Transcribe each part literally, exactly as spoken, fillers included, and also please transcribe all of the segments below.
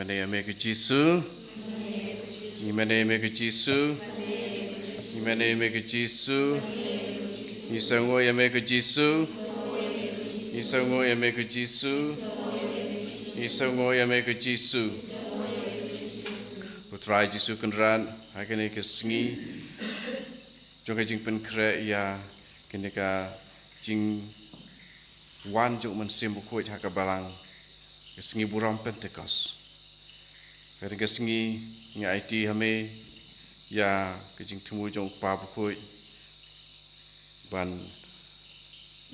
Mane ïa me ko Jisu. Ngi mane ïa me ko Jisu. Ngi mane ïa me ko Jisu. Ngi sngew ïa me ko Jisu. Ngi sngew ïa me ko Jisu. Ngi sngew ïa me ko Jisu. Ko Trai Jisu Kynrad, ha kane ka sngi jong ka jingpynkhreh ïa kane ka jingwan jong u Mynsiem Bakhuid ha ka balang, ka sngi burom Pentekost. Ka dei ka sngi ngi aiti ha me ïa ka jingthmu jong u Kpa Bakhuid ban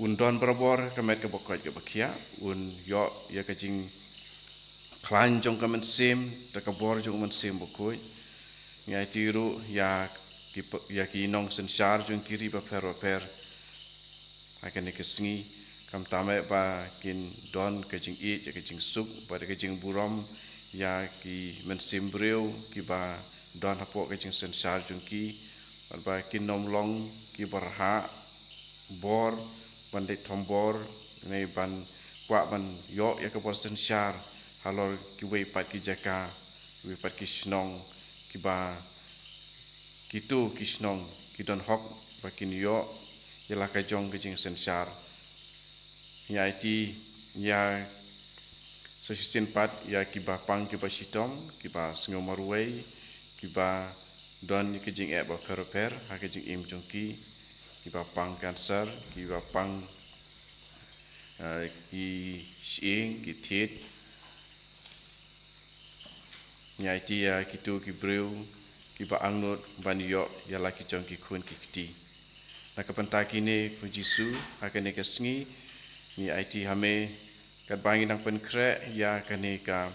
un don barabor ka met kaba koit kaba khiah, un ïoh ïa ka jingkhlaiñ jong ka mynsiem da ka bor jong u Mynsiem Bakhuid. Ngi aiti ruh ïa ki p-, ïa ki nongsynshar jong ki ri bapher bapher ha kane ka sngi, khamtam eh ba kin don ka jingïeit ïa ka jingsuk bad ka jingburom ïa ki mynsiem briew kiba don hapoh ka jingsynshar jong ki, bad ba kin ym long kiba rhah bor ban leit thombor ne ban kwah ban ïoh ïa ka bor synshar halor kiwei pat ki jaka, kiwei pat ki shnong, kiba kito ki shnong ki don hok ba kin ïoh ïa la ka jong ka jingsynshar. Ngi aiti ïa sa shisien pat ïa kiba pang kiba shitom, kiba sngew marwei, kiba don ïa ka jingeh bapher bapher ha ka jingim jong ki, kiba pang cancer, kiba pang, eh, ki shyieng, ki thied. Ngi aiti ïa kito ki briew kiba angnud ban ïoh ïa la ki jong ki khun ki kti. Na ka bynta kine ko Jisu, ha kane ka sngi ngi aiti ha me katba ngi dang pynkhreh ïa kane ka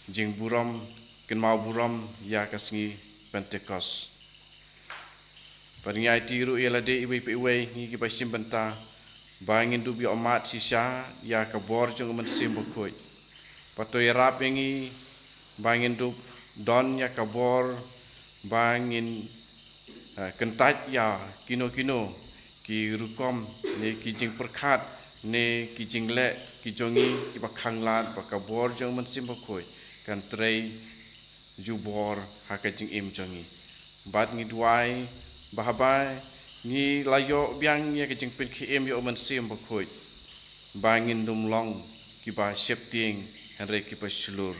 jingburom, kynmaw burom ïa ka sngi Pentekost. Bad ngi aiti ruh ïa lade iwei pa iwei ngi kiba shim bynta ba ngin dup ïohmad shisha ïa ka bor jong u Mynsiem Bakhuid. Bad to ïarap ïa ngi ba ngin dup don ïa ka bor ba ngin, eh, kyntait ïa kino kino ki rukom ne ki jingpyrkhat ne ki jingleh ki jong ngi kiba khanglad ba ka bor jong u Mynsiem Bakhuid kan trei jubor ha ka jingim jong ngi. Bad ngi duwai ba haba ngi la ïoh biang ïa ka jingpynkhie im ïa u Mynsiem Bakhuid, ba ngin ym long kiba sheptieng hynrei kiba shlur.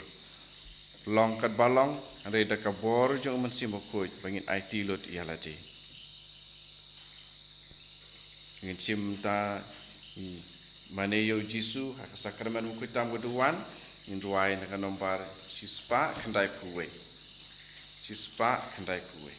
Long katba long, hynrei da ka bor jong u Mynsiem Bakhuid ba ngin aiti lut ïa lade. Ngin shim bynta mane ïa u Jisu ha ka sakramen bakhuid tam ka duwan. Ngin duwai na ka nombar shispah khyndaiphew wei. Shispah khyndaiphew wei.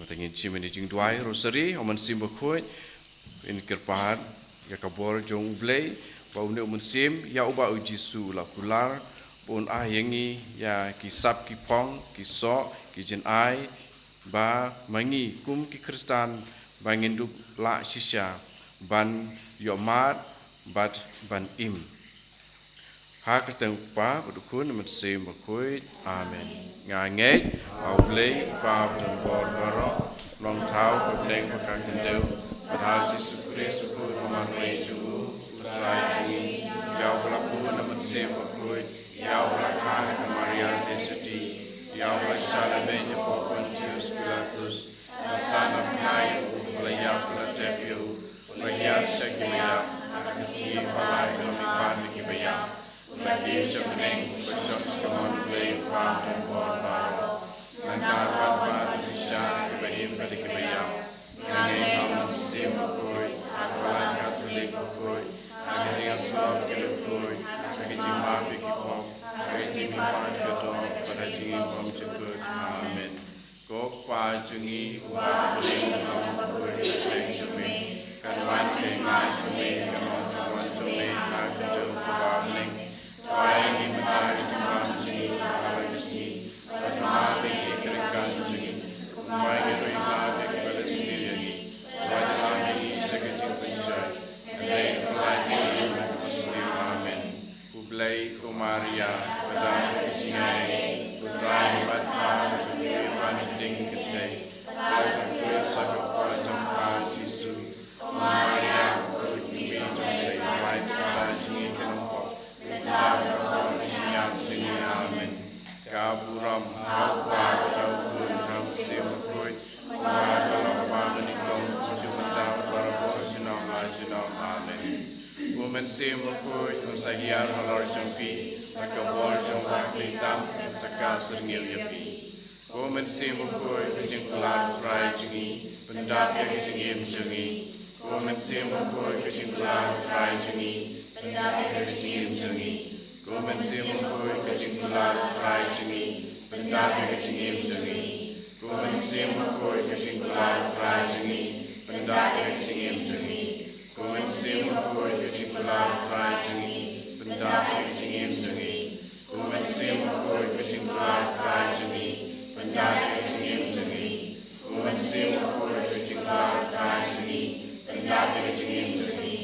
Te ngin shim ïa ka jingduwai Rosary. O Mynsiem Bakhuid, un kyrpad ïa ka bor jong U Blei, ba une U Mynsiem ïa uba U Jisu u la kular, ba un ai ïa ngi ïa ki sap ki phong, ki soh, ki jingai, ba ma ngi kum ki Khristan ba ngin dup lah shisha ban ïohmad bad ban im. Ha ka kyrteng U Kpa bad U Khun bad U Mynsiem Bakhuid. Amen. Nga ngeit ba U Blei U Kpa uba don bor baroh, u Nongthaw ka bneng bad ka khyndew, bad ha U Jisu Khrist U Khun ba marwei jong U, U Trai jong ngi, ïa uba la bun U Mynsiem Bakhuid, ïa uba la kha na ka Maria Theisotti, ïa uba la shah lehbeiñ hapoh Pontius Pilatus, ba la sah na bnai, ba la ïap, ba la tep ïa U, ba la hiar sha ki baïap, ha ka sngi ba lai ba la mihpat na ki baïap, ba la kiew sha bneng, ba la shong sha ka mon U Blei U Kpa uba don bor baroh. Nangta U Kpa uba don shisha ha kiba im bad ha kiba ïap. Nga ngeit ha U Mynsiem Bakhuid, ha ka Balang Katholik bakhuid, ha ka jingïasyllok ki riewkhuid, ha ka jingmap ïa ki pop, ha ka jingmihpat na ka doh, bad ha ka jingim bymjukut. Amen. Ko Kpa jong ngi, uba ha bneng, ka long bakhuid ha ka kyrteng jong Me. Kan wan ka hima jong Me, kan long ka mon jong Me ha ka khyndew kumba ha bneng. To ai ïa ngi mynta ka jingbam jong ngi ha kawei ka sngi. Bad to map ïa ngi ki ryngkat jong ngi, kumba ngi ruh ngi map ïa kiba lehsniew ïa ngi. Wat ïalam ïa ngi sha ka jingpynjot, hynrei to pyllait ïa ngi na ka sngi. Amen. U Blei, ko Maria, kyrpad ïa ngi ki jingaiei, U Trai u la bat bad u la kiew ban ïa ka ding kynthei, bad u la kut sa ka kpoh jong U Kpa Jisu. Ko Maria, ko Kynthei jong U Blei, pynlait ïa ka jingim ka nongpop, lymda ka por jong ka jingïap jong ngi. Amen. Ka burom ha U Kpa, ha U Khun, ha U Mynsiem Bakhuid, kumba la long, kumba nyngkong, kumjuh mynta, bad barabor, junom ha junom. Amen. U Mynsiem Bakhuid un sa hiar halor jong phi, bad ka bor jong U Khlei tam un sa kha syrngiew ïa phi. Ko Mynsiem Bakhuid, ka jingkular U Trai jong ngi, pyndap ïa ka jingim jong ngi. Ko Mynsiem Bakhuid, ka jingkular U Trai jong ngi, pyndap ïa ka jingim jong ngi. Ko Mynsiem Bakhuid, ka jingkular U Trai jong ngi, pyndap ïa ka jingim jong ngi. Ko Mynsiem Bakhuid, ka jingkular U Trai jong ngi, pyndap ïa ka jingim jong ngi. Ko Mynsiem Bakhuid, ka jingkular U Trai jong ngi, pyndap ïa ka jingim jong ngi. Ko Mynsiem Bakhuid, ka jingkular U Trai jong ngi, pyndap ïa ka jingim jong ngi. Ko Mynsiem Bakhuid, ka jingkular U Trai jong ngi, pyndap ïa ka jingim jong ngi.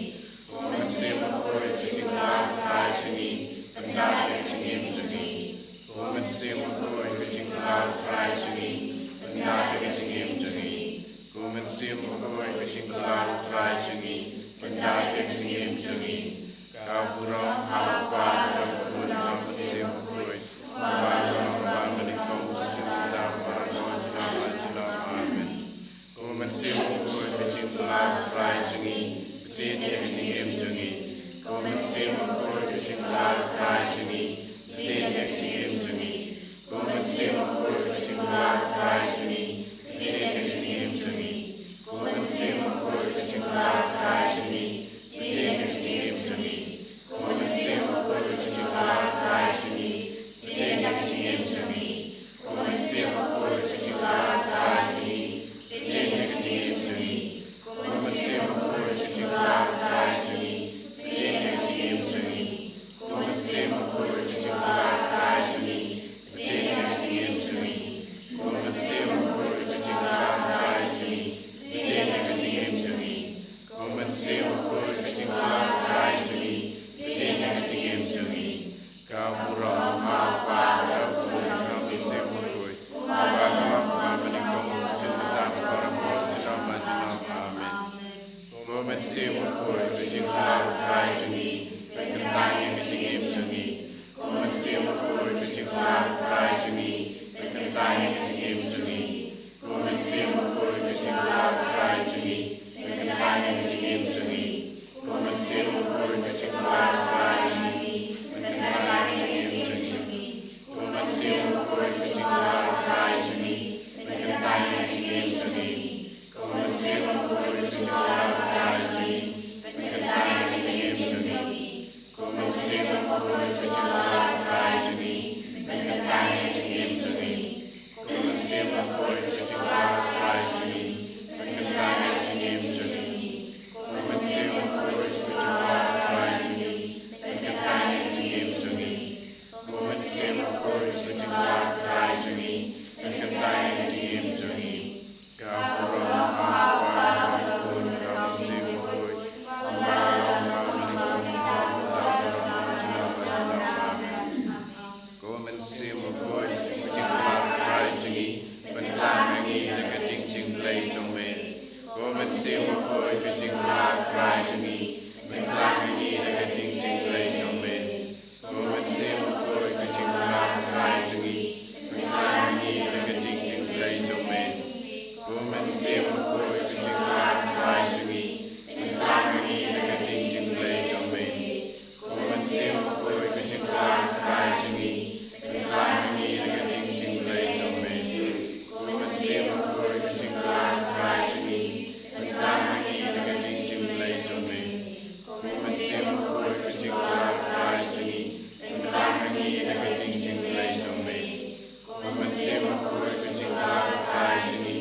Ko Mynsiem Bakhuid, ka jingkular U Trai jong ngi, pyndap ïa ka jingim jong ngi. Ko Mynsiem Bakhuid, ka jingkular U Trai jong ngi, pyndap ïa ka jingim jong ngi. Ko Mynsiem Bakhuid, ka jingkular U Trai jong ngi, pyndap ïa ka jingim jong ngi. Ka burom ha U Kpa, ha U Khun, ha U Mynsiem Bakhuid, kumba la long, kumba nyngkong, kumjuh mynta, bad barabor, junom ha junom. Amen. Ko Mynsiem Bakhuid, ka jingkular U Trai jong ngi, pyndap ïa ka jingim jong ngi. Ko Mynsiem Bakhuid, ka jingkular U Trai jong ngi, pyndap ïa ka jingim jong ngi. Ko Mynsiem Bakhuid, ka jingkular U Trai jong ngi, pyndap ïa ka jingim jong ngi. Ko Mynsiem Bakhuid, ka jingkular U Trai jong ngi, pyndap ïa ka jingim jong ngi. Ko Mynsiem Bakhuid, ka jingkular U Trai jong ngi, pyndap ïa ka jingim jong ngi. Ko Mynsiem Bakhuid, ka jingkular U Trai jong ngi, pyndap ïa ka jingim jong ngi. Ko Mynsiem Bakhuid, ka jingkular U Trai jong ngi, pyndap ïa ka jingim jong ngi. Ko Mynsiem Bakhuid, ka jingkular U Trai jong ngi, pyndap ïa ka jingim jong ngi. Ko Mynsiem Bakhuid, ka jingkular U Trai jong ngi, pyndap ïa ka jingim jong ngi. Ko Mynsiem Bakhuid, ka jingkular U Trai jong ngi, pyndap ïa ka jingim jong ngi. Ka burom ha U Kpa, ha U Khun, ha U Mynsiem Bakhuid, kumba la long, kumba nyngkong, kumjuh mynta, bad barabor, junom ha junom. Amen. Ko Mynsiem Bakhuid, ka jingkular U Trai jong ngi, pynkyntang ïa ka jingim jong ngi. Ko Mynsiem Bakhuid, ka jingkular U Trai jong ngi, pynkyntang ïa ka jingim jong ngi. Ko Mynsiem Bakhuid, ka jingkular U Trai jong ngi, pynkyntang ïa ka jingim jong ngi. Ko Mynsiem Bakhuid, ka jingkular U Trai jong ngi, pynkyntang ïa ka jingim jong ngi. Ko Mynsiem Bakhuid, ka jingkular U Trai jong ngi, pynkyntang ïa ka jingim jong ngi. Ko Mynsiem Bakhuid, ka jingkular U Trai jong ngi, pynkyntang ïa ka jingim jong ngi. Ko Mynsiem Bakhuid, ka jingkular U Trai jong ngi, pynkyntang ïa ka jingim jong ngi. Ko Mynsiem Bakhuid, ka jingkular U Trai jong ngi, Trai jong ngi, pynkyntang ïa ka jingim jong ngi. Ka burom ha u Kpa, ha u Khun, ha u Mynsiem Bakhuid, kumba la long mynta, mynta, mynta, mynta, mynta, mynta. Amen. Ko Mynsiem Bakhuid, ka jingpynkyntang Trai jong ngi, pynkhlaiñ ha ngi da ka jingjingleit jong me. Ko Mynsiem Bakhuid, ka jingpynkyntang Trai jong ngi, pynkhlaiñ ha ngi da ka jingjingleit jong me. Ko Mynsiem Bakhuid, ka jingpynkyntang Trai jong ngi, pynkhlaiñ ha ngi da ka jingjingleit jong me. Ko Mynsiem Bakhuid, ka jingpynkyntang Trai jong ngi, pynkhlaiñ ha ngi da ka jingjingleit jong me. Ko Mynsiem Bakhuid, ka jingpynkyntang Trai jong ngi, pynkhlaiñ ha ngi da ka jingjingleit jong me. Ko Mynsiem Bakhuid, ka jingpynkyntang Trai jong ngi, pynkhlaiñ ha ngi da ka jingjingleit jong me. Ko Mynsiem Bakhuid, ka jingpynkyntang Trai jong ngi, pynkhlaiñ ha ngi da ka jingjingleit jong me. Ko Mynsiem Bakhuid, ka jingpynkyntang Trai jong ngi,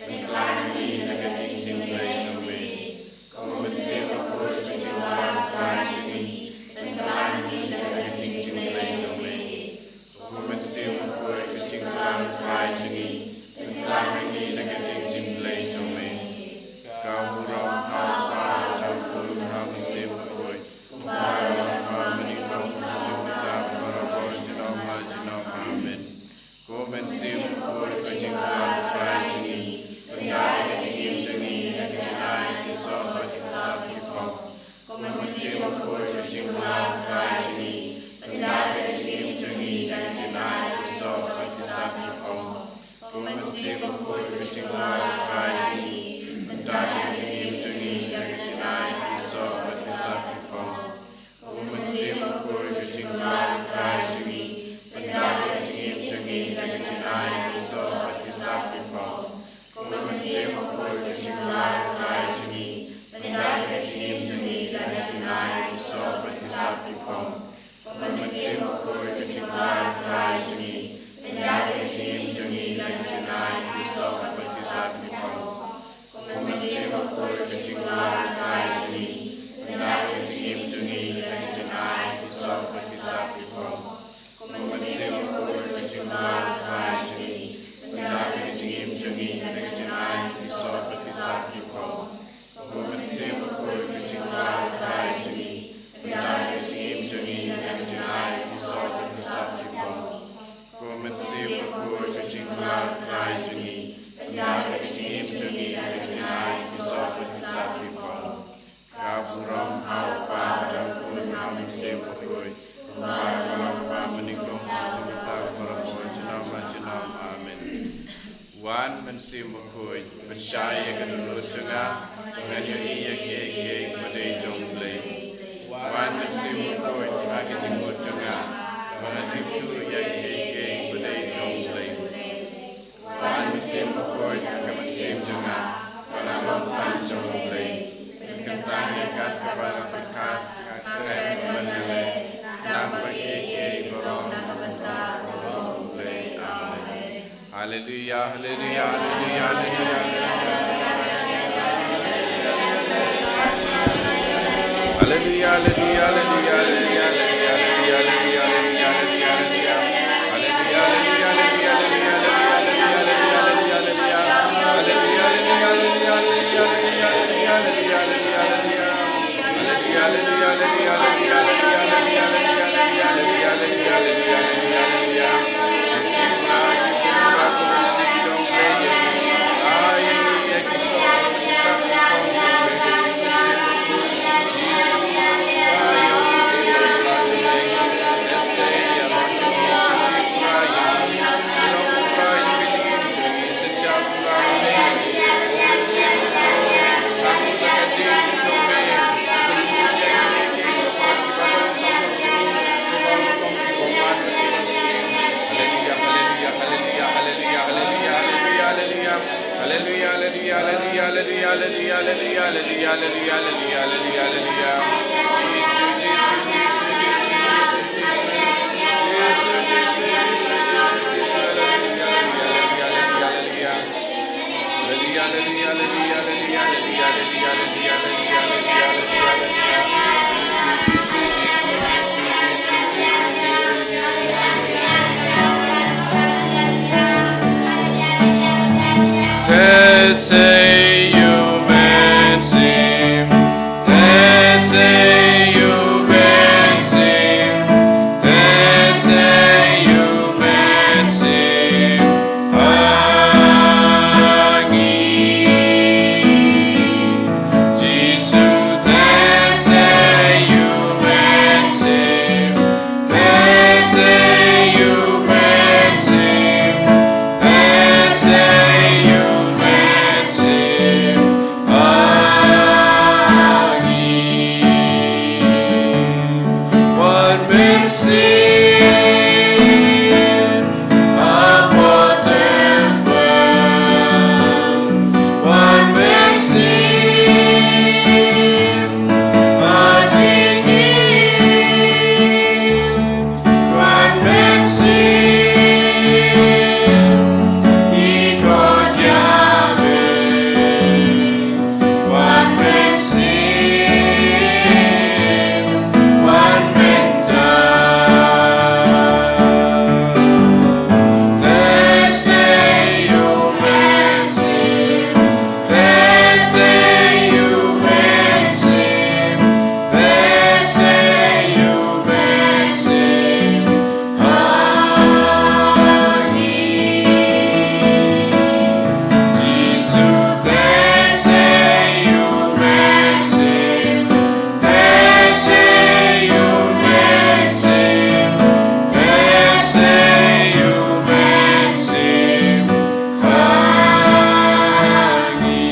pynkhlaiñ ha ngi da ka jingjingleit jong me. Ko Mynsiem Bakhuid, ka jingpynkyntang Trai jong ngi, pynkhlaiñ ha ngi da ka jingjingleit jong me. Ko Mynsiem Bakhuid, ka jingpynkyntang Trai jong ngi, pynkhlaiñ ha ngi da ka jingjingleit jong me. Ka burom ha u Kpa, ha u Khun, ha u Mynsiem Bakhuid, kumba la long mynta, mynta, mynta, mynta, junom ha junom. Amen. Ko Mynsiem Bakhuid, ka jingpynkyntang Trai jong ngi, pynkyntang ïa ka jingim jong ngi da ka jingai, ka soh bad ka sap, ki pop. Ko Mynsiem Bakhuid, ka jingpynkyntang Trai jong ngi, pyndap ïa ka jingim jong ngi da ka jingai, ka soh bad ka sap, ki pop. Ko Mynsiem Bakhuid, ka jingpynkyntang Trai jong ngi, pyndap ïa ka jingim jong ngi da ka jingai, ka soh bad ka sap, ki pop. Ko Mynsiem Bakhuid, ka jingpynkyntang Trai jong ngi, pyndap ïa ka jingim jong ngi da ka jingai, ka soh bad ka sap, ki pop. Ko Mynsiem Bakhuid, ka jingpynkyntang Trai jong ngi, pyndap ïa ka jingim jong ngi da ka jingai, ka soh bad ka sap, ki pop. Ko Mynsiem Bakhuid, ka jingpynkyntang Trai jong ngi, pyndap ïa ka jingim jong ngi da ka jingai, ka soh bad ka sap, ki pop. Ko Mynsiem Bakhuid, ka jingpynkyntang Trai jong ngi, pyndap ïa ka jingim jong ngi da ka jingai, ka soh bad ka sap, ki pop. Ko Mynsiem Bakhuid, ka jingpynkyntang Trai jong ngi, pyndap ïa ka jingim jong ngi da ka jingai, ka soh bad ka sap, ki pop. Ko Mynsiem Bakhuid, ka jingpynkyntang Trai jong ngi, pyndap ïa ka jingim jong ngi da ka jingai, ka soh bad ka sap, ki pop. Ko Mynsiem Bakhuid, ka jingpynkyntang Trai jong ngi, pyndap ïa ka jingim jong ngi da ka jingai, ka soh bad ka sap, ki pop. Ka burom ha u Kpa, ha u Khun, ha u Mynsiem Bakhuid, kumba la long mynta, mynta, junom ha junom. Amen. Wan Mynsiem Bakhuid, pynshai ïa ka dohnud jong nga, ba ngan ïohi ïa kiei kiei ba dei jong U Blei. Wan Mynsiem Bakhuid, ha ka jingmut jong nga, ba ngan tip thuh ïa kiei kiei ba dei jong U Blei. Wan Mynsiem Bakhuid, ha ka mynsiem jong nga, ba ngan long tang jong U Blei. Pynkyntang ïa kat kaba nga pyrkhat, nga kren bad nga leh, khnang ba kiei kiei ba long na ka bynta U Blei. Amen. Haleluia, haleluia, haleluia, haleluia. Te sei ïa u Mynsiem, te sei ïa u Mynsiem, te sei ïa u Mynsiem ha ngi. Jisu, te sei ïa u Mynsiem, te sei ïa u Mynsiem, te sei ïa u Mynsiem ha ngi. Wan Mynsiem hapoh templ, Wan Mynsiem ha jingim, Wan Mynsiem, ïa ka jingim, Wan Mynsiem, Wan Mynsiem. Te sei ïa u Mynsiem, te sei ïa u Mynsiem, te sei ïa u Mynsiem ha ngi. Jisu, te sei ïa u Mynsiem, te sei ïa u Mynsiem, te sei ïa u Mynsiem ha ngi.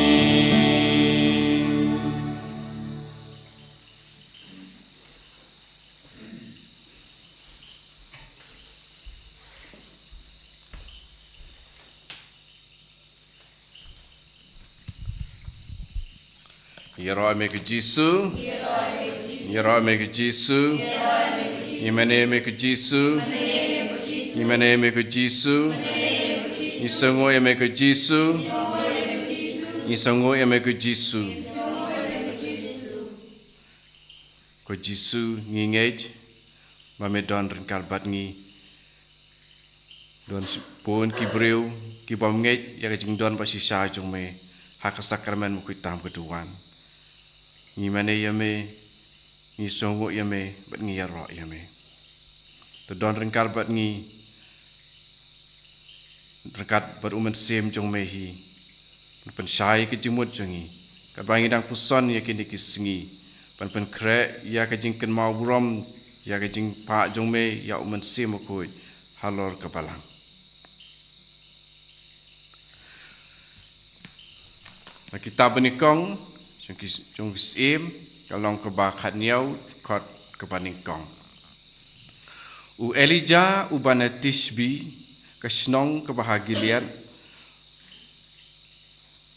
Ïaroh ïa me ko Jisu. Ïaroh ïa me ko Jisu. Ïa mane ïa me ko Jisu. Ïa mane ïa me ko Jisu. Ïa sngew ïa me ko Jisu. Ïa sngew ïa me ko Jisu. Ko Jisu, ngi ngeit ba me don ryngkat bad ngi. Don bun ki briew ki bym ngeit ïa ka jingdon bad shisha jong me ha ka sakramen bakhuid tam ka duwan. Ngi mane ïa me, ngi sngewnguh ïa me bad ngi ïaroh ïa me. To don ryngkat bad ngi, ryngkat bad u Mynsiem jong me hi. Ban pynshai ka jingmut jong ngi katba ngi dang puson ïa kine ki sngi. Ban pynkhreh ïa ka jingkynmaw burom ïa ka jingpah jong me ïa u Mynsiem Bakhuid halor ka balang. Na kitab Banyngkong jong ki, jong ki Syiem, ka lynnong kaba khathynñiew, dkhot kaba nyngkong. U Elijah uba na Tishbe, ka shnong kaba ha Gilead,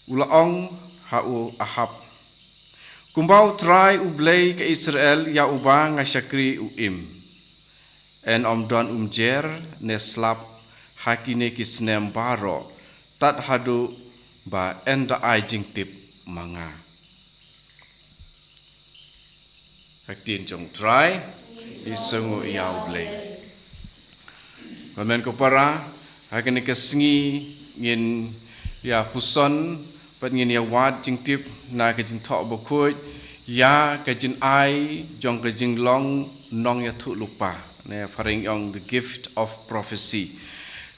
u la ong ha u Ahab, Kumba U Trai U Blei ka Israel ïa uba nga shakri u im, yn ym don umjer ne slap ha kine ki snem baroh, tad haduh ba yn da ai jingtip ma nga. Ka ktien jong U Trai. Ngi sngewnguh ïa U Blei. Ko hynmen ko para, ha kane ka sngi ngin ïa puson bad ngin ïa wad jingtip na ka Jingthoh Bakhuid ïa ka jingai jong ka jinglong nongïathuhlypa, ne phareng ong the gift of prophecy.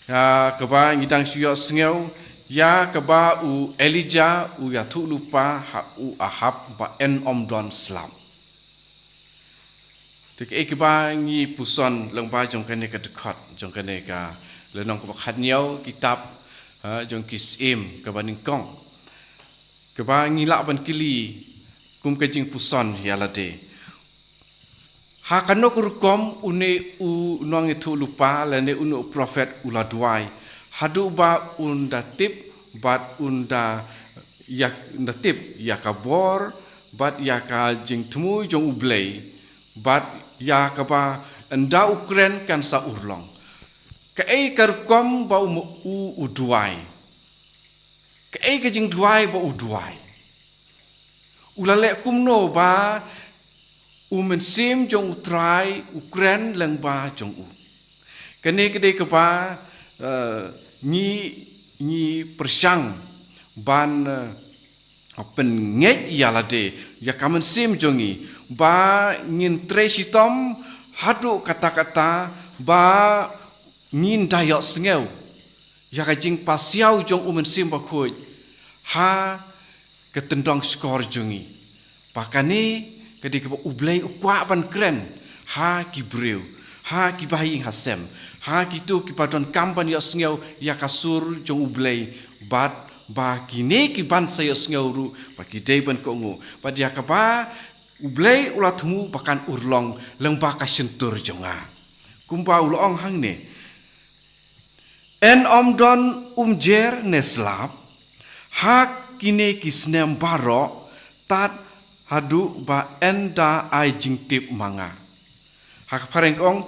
Ïa kaba ngi dang shu ïohsngew ïa kaba u Elijah u ïathuhlypa ha u Ahab ba yn ym don slap. Te kaei kaba ngi puson lyngba jong kane ka dkhot, jong kane ka lynnong kaba khathynñiew kitab, ha, jong ki Syiem kaba nyngkong, kaba ngi lah ban kylli kum ka jingpuson ïa lade. Ha kano ka rukom une u nongïathuhlypa lane une u prophet u la duwai haduh ba un da tip bad un da ïa, un da tip ïa ka bor bad ïa ka jingthmu jong U Blei, bad ïa kaba ynda u kren kan sa urlong? Kaei ka rukom ba u, u, u duwai? Kaei ka jingduwai ba u duwai? U la leh kumno ba u Mynsiem jong U Trai u kren lyngba jong u? Kane ka dei kaba, eh, ngi, ngi pyrshang ban, eh, pynngeit ïa lade, ïa ka mynsiem jong ngi, ba ngin trei shitom haduh katta katta, ba ngin da ïohsngew ïa ka jingpasiaw jong U Mynsiem Bakhuid ha ka tyndong shkor jong ngi. Ba kane ka dei kaba U Blei u kwah ban kren ha ki briew, ha ki bahaïing hasem, ha kito kiba donkam ban ïohsngew ïa ka sur jong U Blei, bad ba kine kiban sa ïohsngew ruh ba ki dei ban kohnguh, bad ïa kaba U Blei u la thmu ba kan urlong lyngba ka shyntur jong nga. Kumba u la ong hangne: Yn ym don umjer ne slap ha kine ki snem baroh, tad haduh ba yn da ai jingtip ma nga. Ha ka phareng ka ong,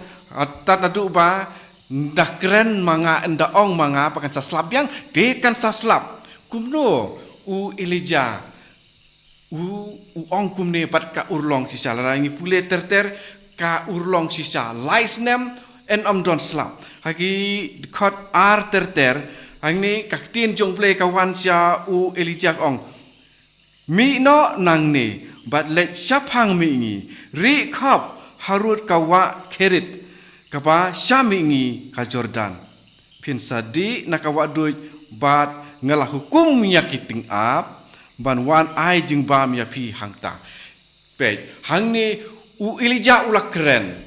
tad haduh ba yn da kren ma nga, yn da ong ma nga ba kan sa slap biang, te kan sa slap. Kumno u Elijah u, u ong kumne bad ka urlong shisha? Lada ngi pule ter ter, ka urlong shisha lai snem yn ym don slap. Ha ki dkhot ar ter ter, hangne ka ktien jong U Blei ka wan sha u Elijah, ka ong: Mih noh nangne bad leit shaphang mihngi, rieh khop harud ka wah Kerith kaba sha mihngi ka Jordan. Phin sa dih na ka wah duid bad nga la hukum ïa ki tyngab ban wan ai jingbam ïa phi hangta. Peit, hangne u Elijah u la kren.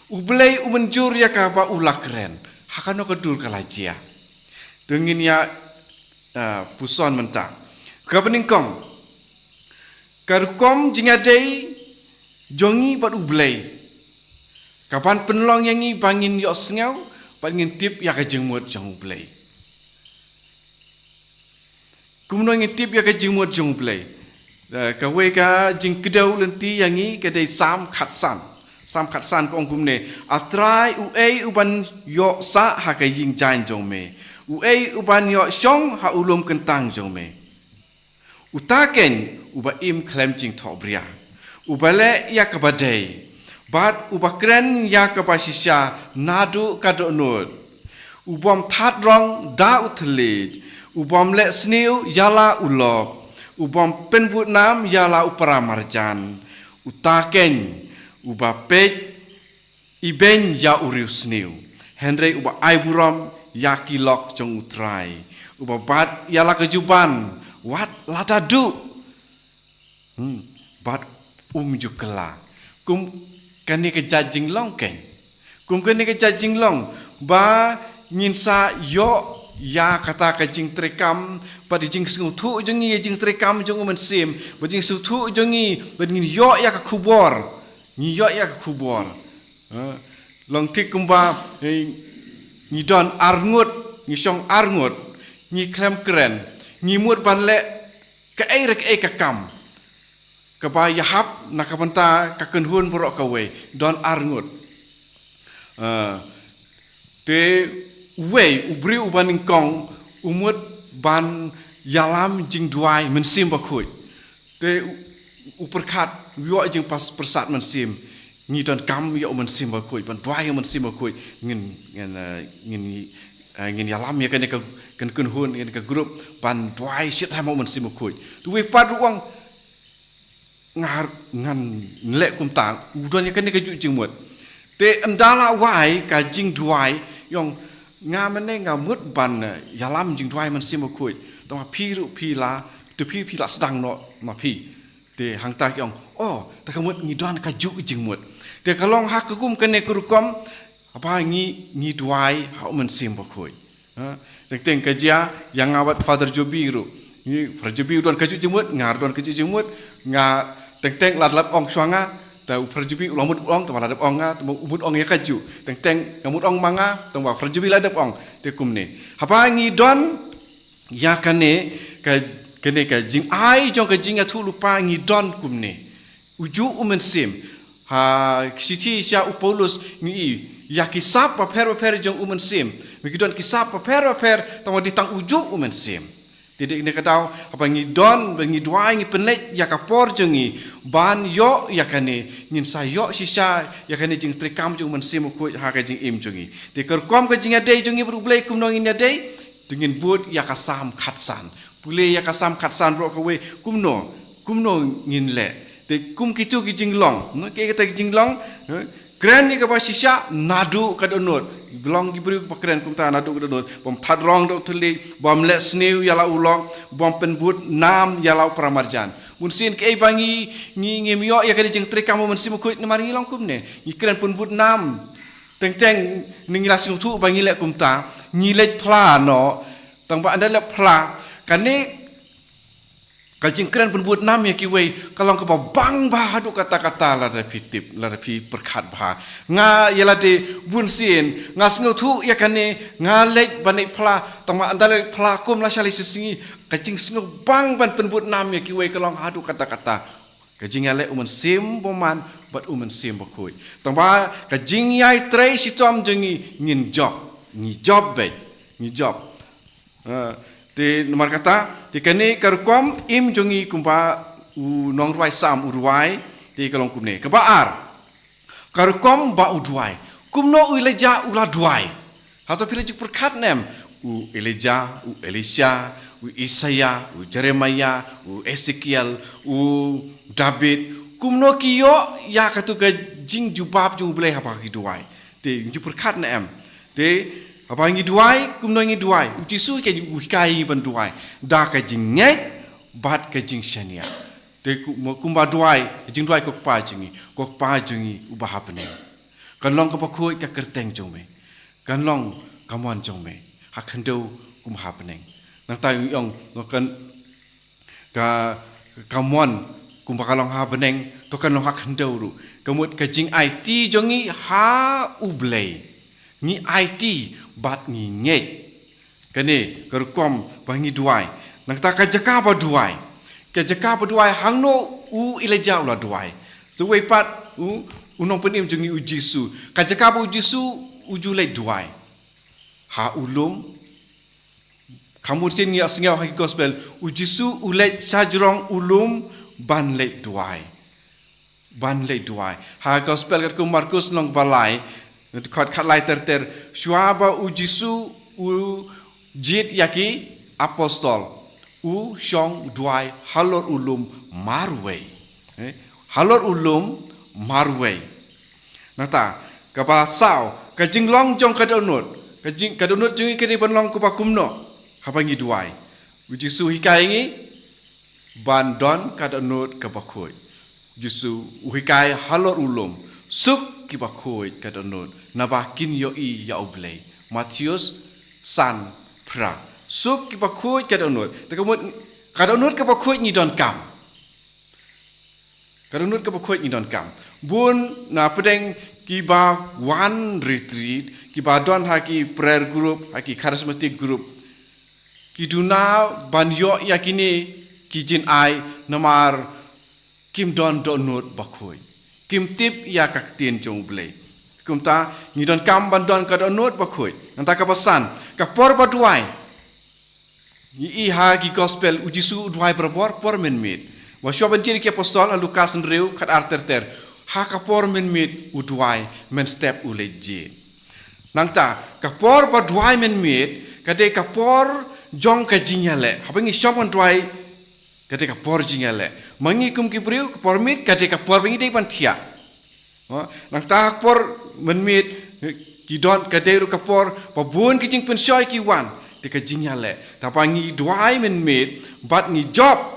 U Blei u mynjur ïa kaba u la kren. Ha kano ka dur ka la jia? To ngin ïa, ah, puson mynta. Kaba nyngkong, ka rukom jingïadei jong ngi bad U Blei, kaban pynlong ïa ngi ba ngin ïohsngew bad ngin tip ïa ka jingmut jong U Blei. Kumno ngin tip ïa ka jingmut jong U Blei? Eh, kawei ka jingkdew lynti ïa ngi ka dei Salm khatsan. Salm khatsan ka ong kumne: A Trai, uei uban ïoh sah ha ka ïing jaiñ jong me? Uei uban ïoh shong ha u lum kyntang jong me? Uta keiñ uba im khlem jingthohbria, uba leh ïa kaba dei, bad uba kren ïa kaba shisha naduh ka dohnud, u bym thad rong da u thylliej, u bym leh sniew ïa la u lok, u bym pynbud nam ïa la u paramarjan. Uta keiñ uba peit ibeiñ ïa u riewsniew, hynrei uba ai burom ïa ki lok jong U Trai, uba bat ïa la ka juh ban wat lada duh, hmm, bad um ju kylla. Kum kane ka jait jinglong keiñ. Kum kane ka jait jinglong ba ngin sa ïoh ïa kata ka jingtreikam bad ka jingsngewthuh jong ngi ïa ka jingtreikam jong U Mynsiem, bad ka jingsngewthuh jong ngi bad ngin ïoh ïa ka khubor. Ngi ïoh ïa ka khubor. Ha? Long thik kumba, eh, ngi don arngut, ngi shong arngut, ngi khlem kren, ngi mut ban leh kaei re kaei ka kam kaba ïahap na ka bynta ka kynhun baroh kawei, don arngut. Ah, te uwei u briew uba nyngkong u mut ban ïalam jingduwai Mynsiem Bakhuid. Te u, u pyrkhat, u ïoh jingpas pyrsad mynsiem. Ngi donkam ïa U Mynsiem Bakhuid, ban duwai ïa U Mynsiem Bakhuid. Ngin, ngin, eh, ngin, eh, ngin ïalam ïa kane ka, kan kynhun, kane ka group, ban duwai shitrhem ha U Mynsiem Bakhuid. Te uwei pat ruh u ong, nga, ngan leh kumta, u don ïa kane ka juh jingmut. Te ynda la wai ka jingduwai, u ong, nga mynne nga mut ban, eh, ïalam jingduwai Mynsiem Bakhuid. Tangba phi ruh phi la, te phi, phi la sdang noh ma phi. Te hangta ki ong, oh, te ka mut ngi don ka juh jingmut. Te ka long ha ka kum kane ka rukom, haba ngi, ngi duwai ha U Mynsiem Bakhuid. Ha? Teng teng ka jia ïa nga bad Father Jobi ruh. Ngi, Father Jobi u don ka juh jingmut, nga ruh don ka juh jingmut, nga teng teng la dep ong shuwa nga, te u Father Jobi u la mut ong, te u la dep ong nga, te u mut ong ïa ka juh. Teng teng nga mut ong ma nga, te u Father Jobi la dep ong, te kumne. Haba ngi don ïa kane ka, kane ka jingai jong ka jingïathuhlypa ngi don kumne. U juh U Mynsiem. Ha, ki shithi sha u Paulus ngi i, ïa ki sap bapher bapher jong U Mynsiem. Ngi don ki sap bapher bapher, tangba dei tang u juh U Mynsiem. Te dei kane ka daw, haba ngi don, ba ngi duwai ngi pynleit ïa ka por jong ngi, ban ïoh ïa kane, ngin sa ïoh shisha ïa kane jingtreikam jong U Mynsiem Bakhuid ha ka jingim jong ngi. Te ka rukom ka jingïadei jong ngi bad U Blei kumno ngin ïadei, te ngin bud ïa ka Salm khatsan. Pule ïa ka Salm khatsan baroh kawei, kumno, kumno ngin leh. Te kum kito ki jinglong, no, ki kata ki jinglong, eh, kren ïa kaba shisha naduh ka dohnud. Long ki briew ba kren kumta naduh ka dohnud. Bym thad rong da u thylliej, bym leh sniew ïa la u lok, bym pynbud nam ïa la u paramarjan. Bun sien kaei ba ngi, ngi, ngim ïoh ïa ka jingtrei kam u Mynsiem Bakhuid namar ngi long kumne. Ngi kren pynbud nam. Teng teng ngi la sngewthuh ba ngi leh kumta, ngi leit phla noh, tang ba ynda leit phla, kane ka jingkren pynbud nam ïa kiwei, ka long kaba bang bha haduh katta katta lada phi tip, lada phi pyrkhat bha. Nga ïa lade bun sien, nga sngewthuh ïa kane, nga leit ban leit phla, tang ba ynda leit phla kum la sha lai shi sngi, ka jingsngewbang ban pynbud nam ïa kiwei ka long haduh katta katta. Ka jingïaleh u Mynsiem Bymman bad u Mynsiem Bakhuid. Tang ba ka jingïatrei shitom jong ngi ngin jop, ngi jop beit, ngi jop. Eh, te namar kata, te kane ka rukom im jong ngi kumba u nongrwai Salm u rwai, te ka long kumne. Kaba ar, ka rukom ba u duwai. Kumno u Elijah u la duwai? Hato phi la ju pyrkhat ne em? U Elijah, u Elisha, u Isaiah, u Jeremiah, u Ezekiel, u David. Kumno ki ïoh ïa katu ka jingjubab jong u Blei haba ki duwai? Te ju pyrkhat ne em? Te haba ngi duwai, kumno ngi duwai? U Jisu ka ju hikai ngi ban duwai da ka jingngeit bad ka jingshaniah. Te ku-, mo-, kumba duwai, jingduwai ko Kpa jong ngi, ko Kpa jong ngi uba ha bneng. Kan long kaba khuid ka kyrteng jong me. Kan long ka mon jong me ha khyndew kumba ha bneng. Nangta u ong, no, kan ka, ka mon kumba ka long ha bneng, to kan long ha khyndew ruh. Ka mut ka jingaiti jong ngi ha u Blei. Ngi aiti bad ngi ngeit. Kane ka rukom ba ngi duwai. Nangta ka jaka ba duwai. Ka jaka ba duwai hangno u Elijah u la duwai. Sa kawei pat u, u nongpynim jong ngi u Jisu. Ka jaka ba u Jisu u ju leit duwai. Ha u lum. Kham bun sien ngi ïohsngew ha ki gospel. U Jisu u leit shajrong u lum ban leit duwai. Ban leit duwai. Ha gospel katkum Markus lynnong ba lai, dkhot khatlai ter ter, shuwa ba u Jisu u jied ïa ki apostol, u shong duwai halor u lum marwei. Eh, halor u lum marwei. Nangta, kaba saw, ka jinglong jong ka dohnud. Ka jing, ka dohnud jong ngi ka dei ban long kaba kumno? Haba ngi duwai. U Jisu hikai ngi, ban don ka dohnud kaba khuid. Jisu u hikai halor u lum, suk kiba khuid ka dohnud, naba kin ïohi ïa u Blei. Mathaios san phra. Suk kiba khuid ka dohnud. Te ka mut, ka dohnud kaba khuid ngi donkam. Ka dohnud kaba khuid ngi donkam. Bun na pdeng kiba wan retreat, kiba don ha ki prayer group, ha ki charismatic group. Ki duna ban ïoh ïa kine ki jingai namar kim don dohnud bakhuid. Kim tip ïa ka ktien jong u Blei. Kumta ngi donkam ban don ka dohnud bakhuid. Nangta kaba san, ka por ba duwai. Ngi i ha ki gospel u Jisu u duwai barabor por mynmiet. Wat shuwa ban jied ki apostol ha Lukas hynriew khatar ter ter. Ha ka por mynmiet u duwai mynstep u leit jied. Nangta, ka por ba duwai mynmiet, ka dei ka por jong ka jingïaleh. Haba ngi shong ban duwai, ka dei ka por jingïaleh. Ma ngi kum ki briew, ka por miet, ka dei ka por ba ngi dei ban thiah. Ha, nangta ka por mynmiet, ki don ka dei ruh ka por, ba bun ki jingpynshoi ki wan, te ka jingïaleh. Te haba ngi duwai mynmiet, bad ngi jop,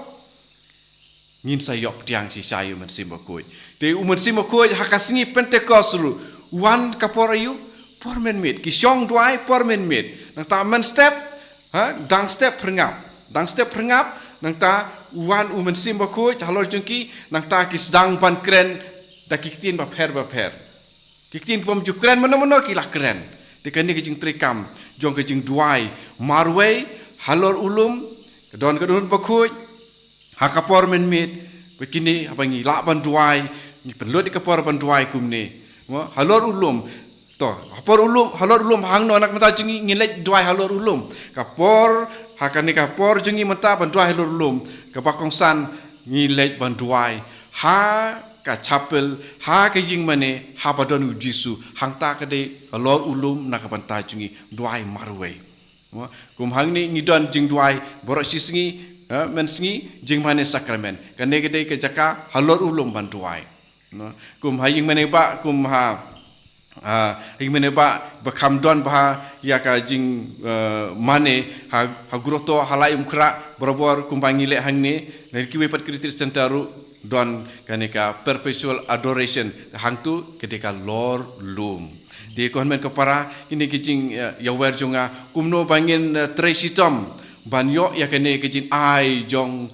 ngin sa ïoh pdiang shisha ïa u Mynsiem Bakhuid. Te u Mynsiem Bakhuid ha ka sngi Pentekost ruh. Wan ka por aïu? Por mynmiet. Ki shong duwai por mynmiet. Nangta mynstep, ha, dang step phyrngap. Dang step phyrngap, nangta wan u Mynsiem Bakhuid halor jong ki, nangta ki sdang ban kren da ki ktien bapher bapher. Ki ktien bym ju kren mano mano ki la kren. Te kane ka jingtrei kam jong ka jingduwai marwei halor u lum, ka don ka dohnud bakhuid, ha ka por mynmiet, ba kine haba ngi lah ban duwai, ngi pynlut ïa ka por ban duwai kumne. Mo, halor u lum. To, ha por u lum, halor u lum hangno na ka bynta jong ngi, ngi leit duwai halor u lum. Ka por, ha kane ka por jong ngi mynta ban duwai halor u lum. Kaba kongsan ngi leit ban duwai ha ka chapel, ha ka ïingmane, haba don u Jisu. Hangta ka dei halor u lum na ka bynta jong ngi duwai marwei. Mo, kum hangne ngi don jingduwai baroh shi sngi, eh, mynsngi, jingmane sakramen. Kane ka dei ka jaka halor u lum ban duwai. No, kum ha ïing mane ba, kum ha, ah, ïing mane ba, ba kham don bha ïa ka jing, eh, mane, ha, ha grotto, ha Laitumkhrah, barabor kumba ngi leh hangne, na kiwei pat ki retreat center ruh, don kane ka perpetual adoration, hangtu ka dei ka lor lum. Te ko hynmen ko para, kine ki jing, eh, ïawer jong nga, kumno ba ngin, eh, trei shitom, ban ïoh ïa kane ka jingai jong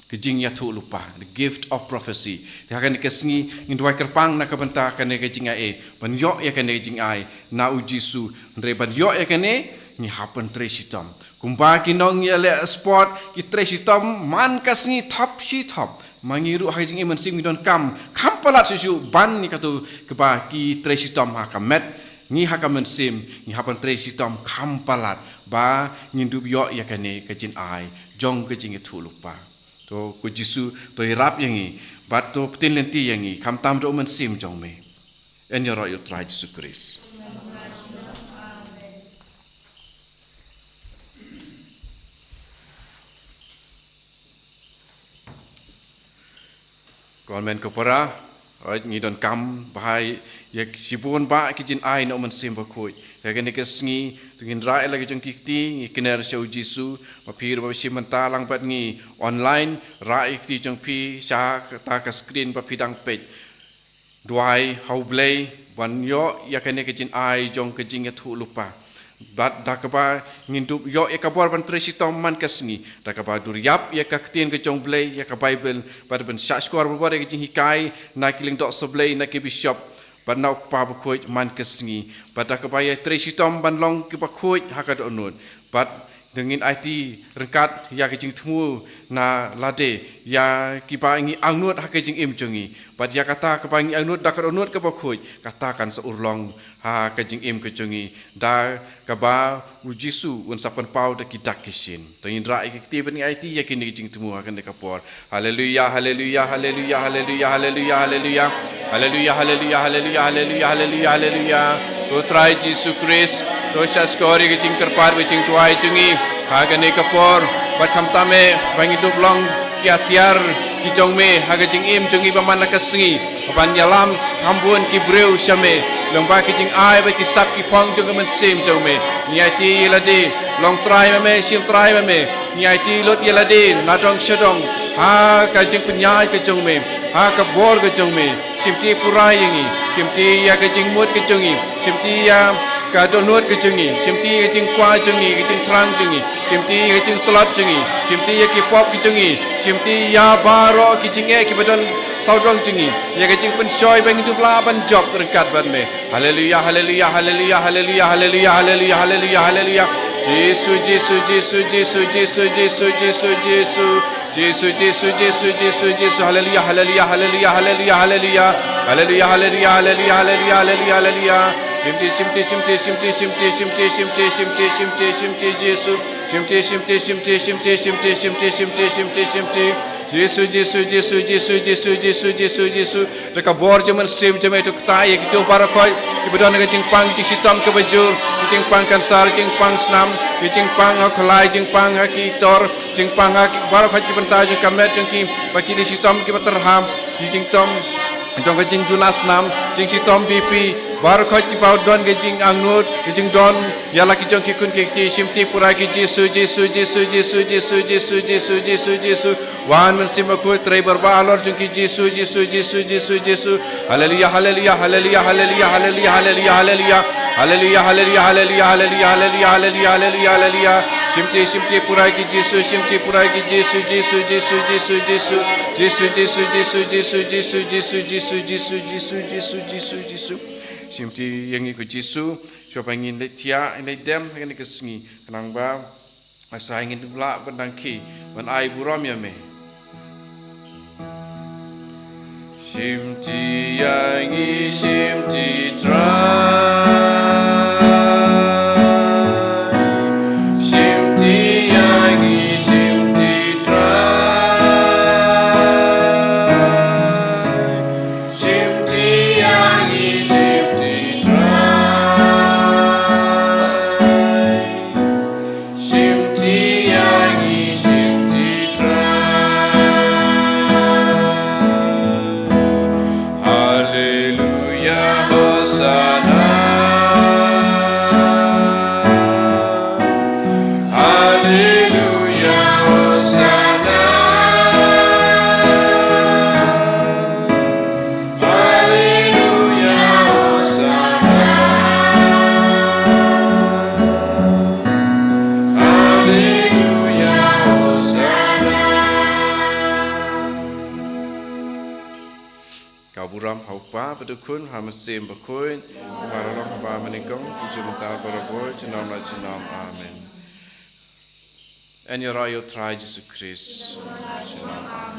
ka jingïathuhlypa, the gift of prophecy. Te ha kane ka sngi, ngin duwai kyrpang na ka bynta kane ka jingai, ban ïoh ïa kane ka jingai, na u Jisu, hynrei ban ïoh ïa kane, ngi hap ban trei shitom. Kumba ki nongïaleh sport, ki trei shitom, man ka sngi thop shi thop. Ma ngi ruh ha ka jingim mynsiem ngi donkam, kham palat shuh shuh, ban ngi katto kaba ki trei shitom ha ka met, ngi ha ka mynsiem, ngi hap ban trei shitom, kham palat, ba ngin dup ïoh ïa kane ka jingai, jong ka jingïathuhlypa. To ko Jisu, to ïarap ïa ngi, bad to pynlynti ïa ngi, khamtam da u mynsiem jong me. Yn ïaroh ïa u Trai Jisu Khrist. Ko hynmen ko para, oi, ngi donkam bha ïa shibun bah ki jingai na u Mynsiem Bakhuid. Ïa kane ka sngi, to ngin rah ïa la ki jong ki kti, ngi kner sha u Jisu, ma phi ruh ba phi shim bynta lang bad ngi online, rah ïa ki kti jong phi, sha kata ka screen ba phi dang peit. Duwai ha u Blei, ban ïoh ïa kane ka jingai jong ka jingïathuhlypa. Bad da kaba ngin dup ïoh ïa ka bor ban trei shitom man ka sngi. Da kaba dur ïap ïa ka ktien ka jong u Blei, ïa ka Baibl, bad ban shahshkor barabor ïa ka jinghikai, na ki lyngdoh sohblei, na ki bishop, bad na u Kpa Bakhuid man ka sngi. Bad da kaba ïa trei shitom ban long kiba khuid ha ka dohnud. Bad to ngin aiti ryngkat ïa ka jingthmu na lade, ïa kiba ngi angnud ha ka jingim jong ngi. Bad ïa kata kaba ngi angnud da ka dohnud kaba khuid, kata kan sa urlong ha ka jingim ka jong ngi. Da kaba u Jisu un sa pynpaw da ki dak ki shin. To ngin rah ïa ki kti bad ngin aiti ïa kine ki jingthmu ha kane ka por. Haleluya, haleluya, haleluya, haleluya, haleluya, haleluya. Haleluya, haleluya, haleluya, haleluya, haleluya, haleluya. Ko Trai Jisu Khrist, to shahshkor ïa ka jingkyrpad bad jingduwai jong ngi ha kane ka por. Bad khamtam eh ba ngin dup long ki atiar ki jong me ha ka jingim jong ngi ba man la ka sngi. Ban ïalam kham bun ki briew sha me. Lyngba ki jingai bad ki sap ki phong jong ka mynsiem jong me. Ngi aiti ïa lade, long trai ma me, shim trai ma me. Ngi aiti lut ïa lade, na dong sha dong, ha ka jingpynïaid ka jong me, ha ka bor ka jong me, shimti pura ïa ngi, shimti ïa ka jingmut ka jong ngi, shimti ïa ka dohnud ka jong ngi, shimti ïa ka jingkwah jong ngi, ka jingthrang jong ngi, shimti ïa ka jingtlot jong ngi, shimti ïa ki pop ka jong ngi, shimti ïa baroh ki jingeh kiba don sawdong jong ngi, ïa ka jingpynshoi ba ngi dup lah ban jop ryngkat bad me. Haleluya, haleluya, haleluya, haleluya, haleluya, haleluya, haleluya, haleluya. Jisu, Jisu, Jisu, Jisu, Jisu, Jisu, Jisu. Jisu, Jisu, Jisu, Jisu, Jisu. Haleluya, haleluya, haleluya, haleluya, haleluya. Haleluya, haleluya, haleluya, haleluya, haleluya, haleluya. Shimti, shimti, shimti, shimti, shimti, shimti, shimti, shimti, shimti, shimti, Jisu. Shimti, shimti, shimti, shimti, shimti, shimti, shimti, shimti, shimti. Jisu, Jisu, Jisu, Jisu, Jisu, Jisu, Jisu, Jisu. Da ka bor jong u Mynsiem jong me to kta ïa kito baroh khoit kiba don ka jingpang jingshitom kaba jur, ka jingpang kansar, jingpang snam, ka jingpang ha u khlai, jingpang ha ki tor, jingpang ha ki baroh khoit ki bynta jong ka met jong ki, ba ki dei shitom kiba tyrham, ki jingtom jong ka jingduna snam, jingshitom B P, baroh khoit kiba don ka jingangnud, ka jingdon ïa la ki jong ki khun ki kti, shimti pura ki Jisu, Jisu, Jisu. Wan Mynsiem Bakhuid, trei barabor halor jong ki Jisu, Jisu, Jisu, Jisu, Jisu. Haleluya, haleluya, haleluya, haleluya, haleluya, haleluya, haleluya. Haleluya, haleluya, haleluya, haleluya, haleluya, haleluya, haleluya, haleluya. Shimti, shimti pura ki Jisu, shimti pura ki Jisu, Jisu, Jisu, Jisu, Jisu. Jisu, Jisu, Jisu, Jisu, Jisu, Jisu, Jisu, Jisu, Jisu, Jisu, Jisu, Jisu. Shimti ïa ngi ko Jisu, shuwa ba ngin leit thiah, ngin leit dem, ha kane ka sngi, khnang ba Sa ngin dup lah ban dang khie ban ai burom ïa me. Shimti ïa ngi, shimti Trai. Shimti ïa ngi, shimti Trai. Shimti ïa ngi, shimti Trai. Ka burom ha u Kpa bad u Khun, ha u Mynsiem Bakhuid, ba la long haba mynnyngkong, kumjuh mynta, baroh por, junom la junom. Amen. Yn ïaroh ïa u Trai Jisu Khrist. Junom.